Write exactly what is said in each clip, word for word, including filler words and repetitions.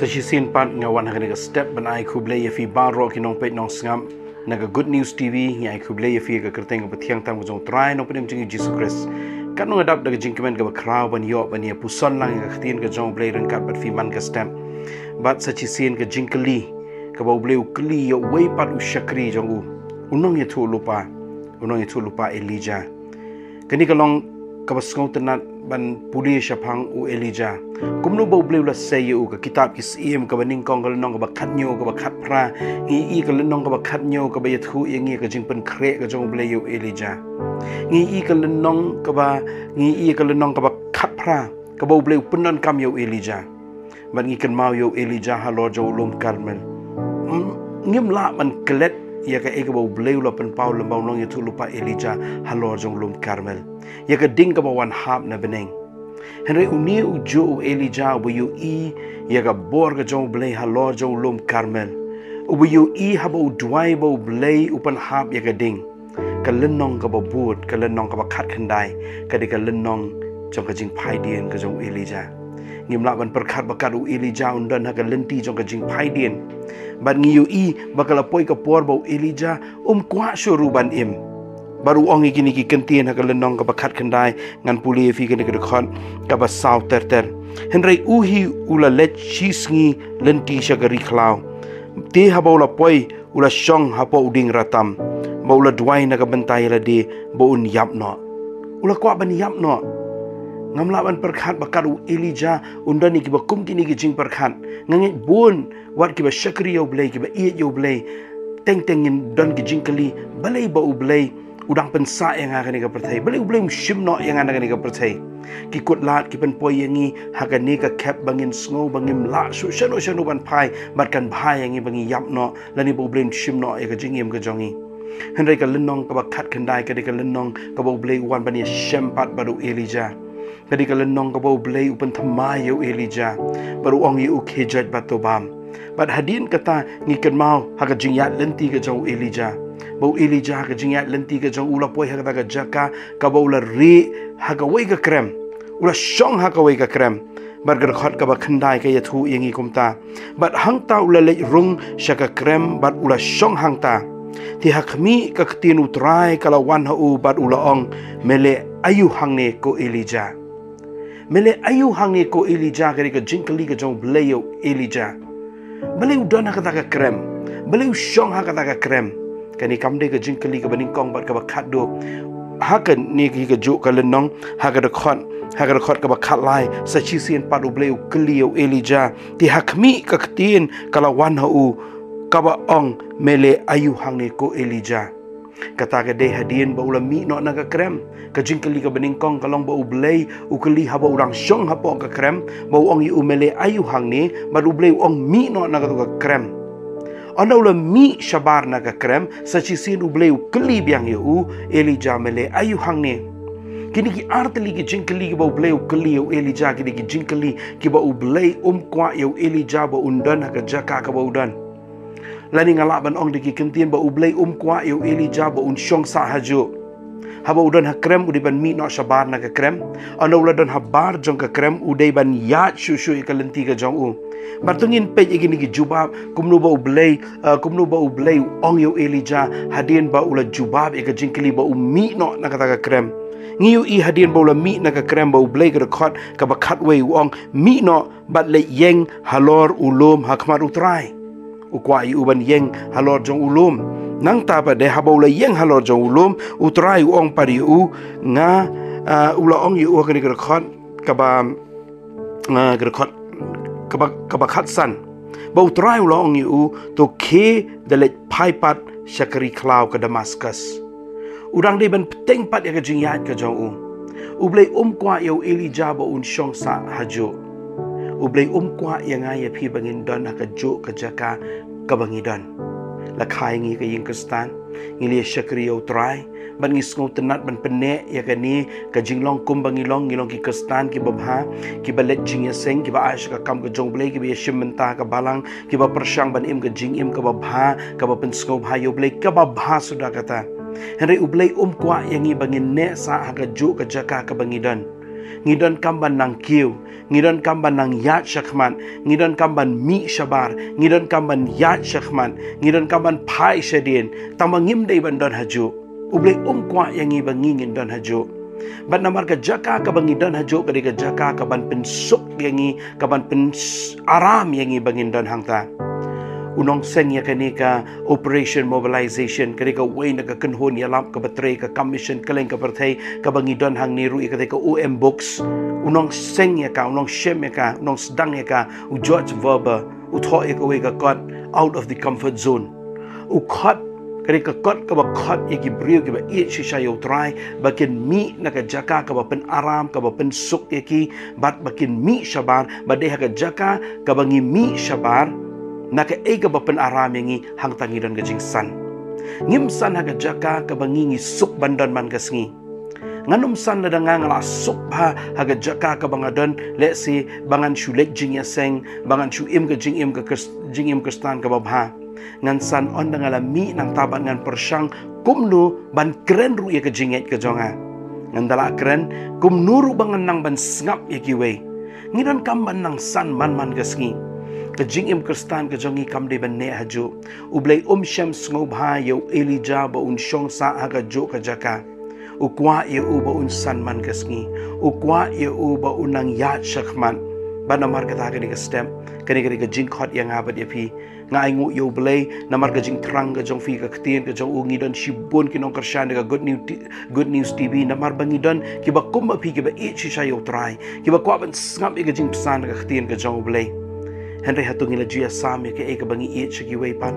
Sa shisien pat nga wan ha kane ka step ban ai khublei ïa phi baroh ki nongpeit nongsngap na ka Good News T V. Ngi ai khublei ïa phi ha ka kyrteng kaba thiang tam ka jong U Trai Nongpynim jong ngi Jisu Khrist. Katno nga dap da ka jingkmen kaba khraw ban ïoh ban ïa puson lang ïa ka ktien ka jong U Blei ryngkat bad phi man ka step. Bad sa shisien ka jingkylli kaba U Blei u kylli ïa uwei pat u shakri jong u, u nongïathuhlypa, u nongïathuhlypa Elijah. Kane ka long kaba sngewtynnat ban pule shaphang u Elijah. Kumno ba U Blei u la sei ïa u. Ka kitab Ki Syiem kaba nyngkong ka lynnong kaba khathynñiew kaba khatphra, ngi ïohi ka lynnong kaba khathynñiew kaba ïathuh ïa ngi ka jingpynkhreh ka jong U Blei ïa u Elijah. Ngi ïohi ka lynnong kaba, ngi ïohi ka lynnong kaba khatphra kaba U Blei u pyndonkam ïa u Elijah. Bad ngi kynmaw ïa u Elijah halor jong u lum Karmel. Mm, ngim lah ban klet ïa kaei kaba U Blei u la pynpaw lem bad u nongïathuhlypa Elijah halor jong u lum Karmel, ïa ka ding kaba wan hap na bneng. Hynrei une u juh u Elijah uba ïohi ïa ka bor ka jong U Blei halor jong u lum Karmel, uba ïohi haba u duwai ba U Blei u pynhap ïa ka ding. Ka lynnong kaba bud, ka lynnong kaba khatkhyndai, ka dei ka lynnong jong ka jingphaidien ka jong u Elijah. Ngim lah ban pyrkhat ba kat u Elijah un don ha ka lynti jong ka jingphaidien. Bad ngi ïohi ba ka la poi ka por ba u Elijah um kwah shuh ruh ban im. Bad u ong ïa kine ki kyntien ha ka lynnong kaba khatkhyndai, ngan pule ïa phi kane ka dkhot kaba saw ter ter. Hynrei u hi u la leit shisngi lynti sha ka ri khlaw. Te haba u la poi u la shong hapoh u dieng ratam, bad u la duwai na ka bynta ïa lade ba un ïap noh. U la kwah ban ïap noh. Ngam lah ban pyrkhat ba kat u Elijah un don ïa kiba kum kine ki jingpyrkhat. Nga ngeit bun wat kiba shakri ïa U Blei, kiba ïeit ïa U Blei, teng teng ngin don ki jingkylli, balei ba U Blei u dang pynsah ïa nga ha kane ka pyrthei? Balei U Blei um shim noh ïa nga na kane ka pyrthei? Ki kut lad ki pynpoi ïa ngi ha kane ka khep ba ngin sngew ba ngim lah shuh shano shano ban phai, bad kan bha ïa ngi ba ngi ïap noh, lane ba U Blei un shim noh ïa ka jingim ka jong ngi. Hynrei ka lynnong kaba khatkhyndai ka dei ka lynnong kaba U Blei u wan ban ïashem pat bad u Elijah. Ka dei ka lynnong kaba U Blei u pynthymmai ïa u Elijah, bad u ong ïa u, khie joit bad to bam. Bad hadien kata ngi kynmaw ha ka jingïaid lynti ka jong u Elijah, ba u Elijah ha ka jingïaid lynti ka jong u u la poi ha kata ka jaka kaba u la rieh ha kawei ka krem. U la shong ha kawei ka krem. Bad ka dkhot kaba khyndai ka ïathuh ïa ngi kumta: Bad hangta u la leit rung sha ka krem bad u la shong hangta. Te ha khmih, ka ktien U Trai ka la wan ha u bad u la ong, Me leh aïu hangne, ko Elijah? Me leh aïu hangne, ko Elijah? Ka dei ka jingkylli ka jong U Blei ïa u Elijah. Balei u don ha kata ka krem? Balei u shong ha kata ka krem? Kane kam dei ka jingkylli kaba nyngkong bad kaba khatduh. Ha kane ka juh ka lynnong, ha ka dkhot, ha ka dkhot kaba khatlai, sa shisien pat U Blei u kylli ïa u Elijah. Te ha khmih, ka ktien ka la wan ha u, kaba ong, Me leh aïu hangne, ko Elijah? Kata ka dei hadien ba u la mih noh na ka krem. Ka jingkylli kaba nyngkong ka long ba U Blei u kylli haba u dang shong hapoh ka krem, ba u ong ïa u, Me leh aïu hangne? Bad U Blei u ong, Mih noh na kato ka krem. Ynda u la mih shabar na ka krem, sa shisien U Blei u kylli biang ïa u, Elijah, me leh aïu hangne? Kine ki artylli ki jingkylli kiba U Blei u kylli ïa u Elijah, kine ki jingkylli kiba U Blei um kwah ïa u Elijah ba un don ha ka jaka kaba u don. Lane nga lah ban ong da ki kyntien ba U Blei um kwah ïa u Elijah ba un shong sah hajuh. Haba u don ha krem u dei ban mih noh shabar na ka krem. Ynda u la don habar jong ka krem u dei ban ïaid shuh shuh ïa ka lynti ka jong u. Bad to ngin peit ïa kine ki jubab, kumno ba U Blei, eh, kumno ba U Blei u ong ïa u Elijah hadien ba u la jubab ïa ka jingkylli ba u mih noh na kata ka krem. Ngi ïohi hadien ba u la mih na ka krem, ba U Blei, ka dkhot kaba khatwei, u ong, Mih noh bad leit ïeng halor u lum ha khmat U Trai. U kwah ïa u ban ïeng halor jong u lum. Nangta pat de, haba u la ïeng halor jong u lum, U Trai u ong pat ïa u, nga, ah, u la ong ïa u ha kane ka dkhot kaba, ah, ka dkhot kaba, kaba khatsan, ba U Trai u la ong ïa u, To khie da leit phai pat sha ka ri khlaw ka Damascus. U dang dei ban bteng pat ïa ka jingïaid ka jong u. U Blei um kwah ïa u Elijah ba un shong sah hajuh. U Blei um kwah ïa nga ïa phi ba ngin don ha kajuh ka jaka kaba ngi don. La kha ïa ngi ka ïing Khristan, ngi la ïa shakri ïa U Trai, bad ngi sngewtynnat ban pynneh ïa kane ka jinglong kumba ngi long, ngi long ki Khristan kiba bha, kiba leit jingïaseng, kiba ai sha ka kam ka jong U Blei, kiba ïashim bynta ka balang, kiba pyrshang ban im ka jingim kaba bha, kaba pynsngewbha ïa U Blei, kaba bha suda kata. Hynrei U Blei um kwah ïa ngi ba ngin neh sah ha kajuh ka jaka kaba ngi don. Ngi donkam ban nang kiew, ngi donkam ban nang ïaid shakhmat, ngi donkam ban mih shabar, ngi donkam ban ïaid shakhmat, ngi donkam ban phai shadien, tang ba ngim dei ban don hajuh. U Blei um kwah ïa ngi ba ngi ngin don hajuh. Bad namar ka jaka kaba ngi don hajuh ka dei ka jaka kaban pynsuk ïa ngi, kaban pyn aram ïa ngi ba ngin don hangta. U nongseng ïa kane ka Operation Mobilization, ka dei kawei na ka kynhun ïalap kaba trei ka kam mission kylleng ka pyrthei, kaba ngi don hangne ruh ïa kata ka O M Books. U nongseng ïa ka, u nongshem ïa ka, u nongsdang ïa ka, u George Verwer, u thoh ïa kawei ka kot, Out of the Comfort Zone. U khot, ka dei ka kot kaba khot ïa ki briew kiba ïeit shisha ïa U Trai, ba kin mih na ka jaka kaba pynaram, kaba pynsuk ïa ki, bad ba kin mih shabar, ba dei ha ka jaka kaba ngi mih shabar, na kaei kaba pynaram ïa ngi, hangta ngi don ka jingsan. Ngim san ha ka jaka kaba ngi ngi suk ban don man ka sngi. Ngan ym san lada nga nga la suk bha ha ka jaka kaba nga don, let's say, ba ngan shu leit jingïaseng, ba ngan shu im ka jingim ka Khris-, jingim Khristan kaba bha. Ngan san ynda nga la mih nangta bad ngan pyrshang kumno ban kren ruh ïa ka jingngeit ka jong nga. Ngan da la kren, kumno ruh ba ngan nang ban sngap ïa kiwei. Ngi donkam ban nang san man man ka sngi. Ka jingim Khristan ka jong ngi kam dei ban neh hajuh. U Blei um shym sngewbha ïa u Elijah ba un shong sah ha kajuh ka jaka. U kwah ïa u ba un san man ka sngi. U kwah ïa u ba un nang ïaid shakhmat. Bad namar kata kane ka step, kane ka dei ka jingkhot ïa nga bad ïa phi. Nga ainguh ïa U Blei namar ka jingthrang ka jong phi, ka ktien ka jong u. Ngi don shibun ki nongkyrshan da ka Good News T-, Good News T V, namar ba ngi don kiba kum ba phi, kiba ïeit shisha ïa U Trai, kiba kwah ban sngap ïa ka jingpynsngew ka ktien ka jong U Blei. Hynrei hato ngi la ju ïasam ïa kaei kaba ngi ïeit sha kiwei pat?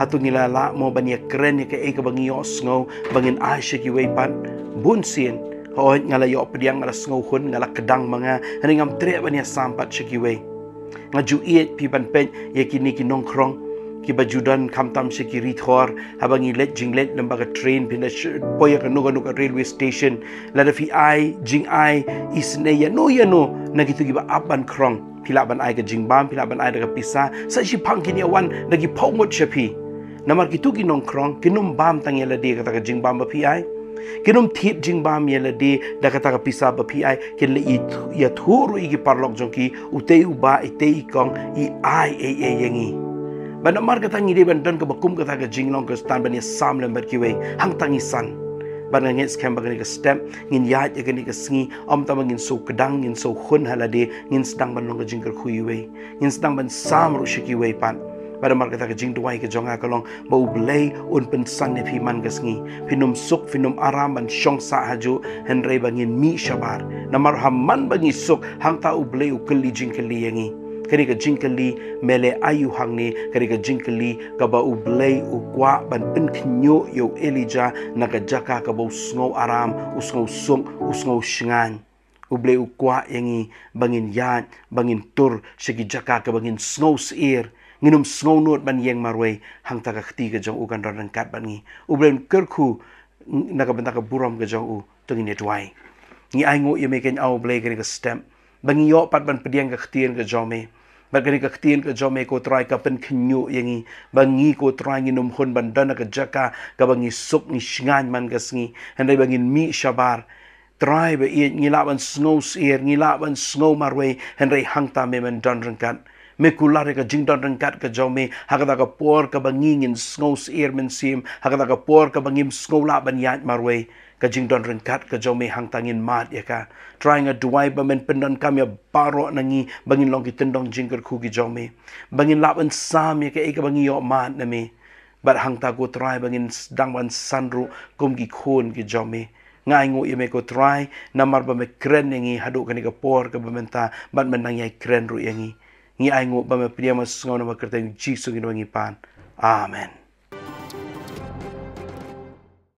Hato ngi la lah mo ban ïakren ïa kaei kaba ngi ïohsngew ba ngin ai sha kiwei pat? Bun sien, hooid, nga la ïoh pdiang, nga la sngewhun, nga la kdang ma nga, hynrei ngam treh ban ïasam pat sha kiwei. Nga ju ïeit, phi, ban peit ïa kine ki nongkhrong kiba ju don khamtam sha ki ri thor, haba ngi leit jingleit lem bad ka train, phin da sh-, poi ïa kano kano ka railway station, lada phi ai jingai isynei ïano ïano na kito kiba ap ban khrong, phi lah ban ai ka jingbam, phi lah ban ai da ka pisa, sa shiphang kin ïa wan da ki phew ngut sha phi. Namar kito ki nongkhrong kin ym bam tang ïa lade kata ka jingbam ba phi ai. Kin ym thied jingbam ïa lade da kata ka pisa ba phi ai, kin leit ïa, ïathuh ruh ïa ki paralok jong ki, utei u bah, itei i kong, i ai ei ei ïa ngi. Bad namar kata ngi dei ban don kaba kum kata ka jinglong Khristan ban ïasam lem bad kiwei, hangta ngi san. Bad nga ngeit skhem ba kane ka step ngin ïaid ïa kane ka sngi, ym tang ba ngin sngewkdang, ngin sngewhun ha lade, ngin sdang ban long ka jingkyrkhu iwei. Ngin sdang ban sam ruh sha kiwei pat. Bad namar kata ka jingduwai ka jong nga ka long ba U Blei un pynsan ïa phi man ka sngi. Phin ym suk, phin ym aram ban shong sah hajuh, hynrei ba ngin mih shabar. Namar ha man ba ngi suk, hangta U Blei u kylli jingkylli ïa ngi. Kane ka jingkylli, me leh aïu hangne, kane ka jingkylli kaba U Blei u kwah ban pynkhynñiuh ïa u Elijah na ka jaka kaba u sngew aram, u sngew suk, u sngew shngaiñ. U Blei u kwah ïa ngi ba ngin ïaid, ba ngin tur sha ki jaka kaba ngin sngew sheptieng, ngin ym sngew nud ban ïeng marwei, hangta ka kti ka jong u kan don ryngkat bad ngi. U Blei un kyrkhu na ka bynta ka burom ka jong u. To ngin ïa duwai. Ngi ainguh ïa me, kynja U Blei, kane ka step ba ngi ïoh pat ban pdiang ka ktien ka jong me. Bad kane ka ktien ka jong me, ko Trai, ka pynkhynñiuh ïa ngi ba ngi, ko Trai, ngin ym hun ban don ha ka jaka kaba ngi suk, ngi shngaiñ man ka sngi, hynrei ba ngin mih shabar. Trai ba ïeit, ngi lah ban sngew sheptieng, ngi lah ban sngew marwei, hynrei hangta me men don ryngkat. Me kular ïa ka jingdon ryngkat ka jong me ha kata ka por kaba ngi ngin sngew sheptieng mynsiem, ha kata ka por kaba ngim sngew lah ban ïaid marwei. Ka jingdon ryngkat ka jong me hangta ngin mad ïa ka. Trai, nga duwai ba men pyndonkam ïa baroh na ngi ba ngin long ki tyndong jingkyrkhu ki jong me, ba ngin lah ban sam ïa kaei kaba ngi ïoh mad na me. Bad hangta, ko Trai, ba ngin sdang ban san ruh kum ki khun ki jong me. Nga ainguh ïa me, ko Trai, namar ba me kren ïa ngi haduh kane ka por kaba mynta, bad men nang ïai kren ruh ïa ngi. Ngi ainguh ba me pdiang, me sngew, namar kyrteng Jisu ngi duwai ngi pan. Amen.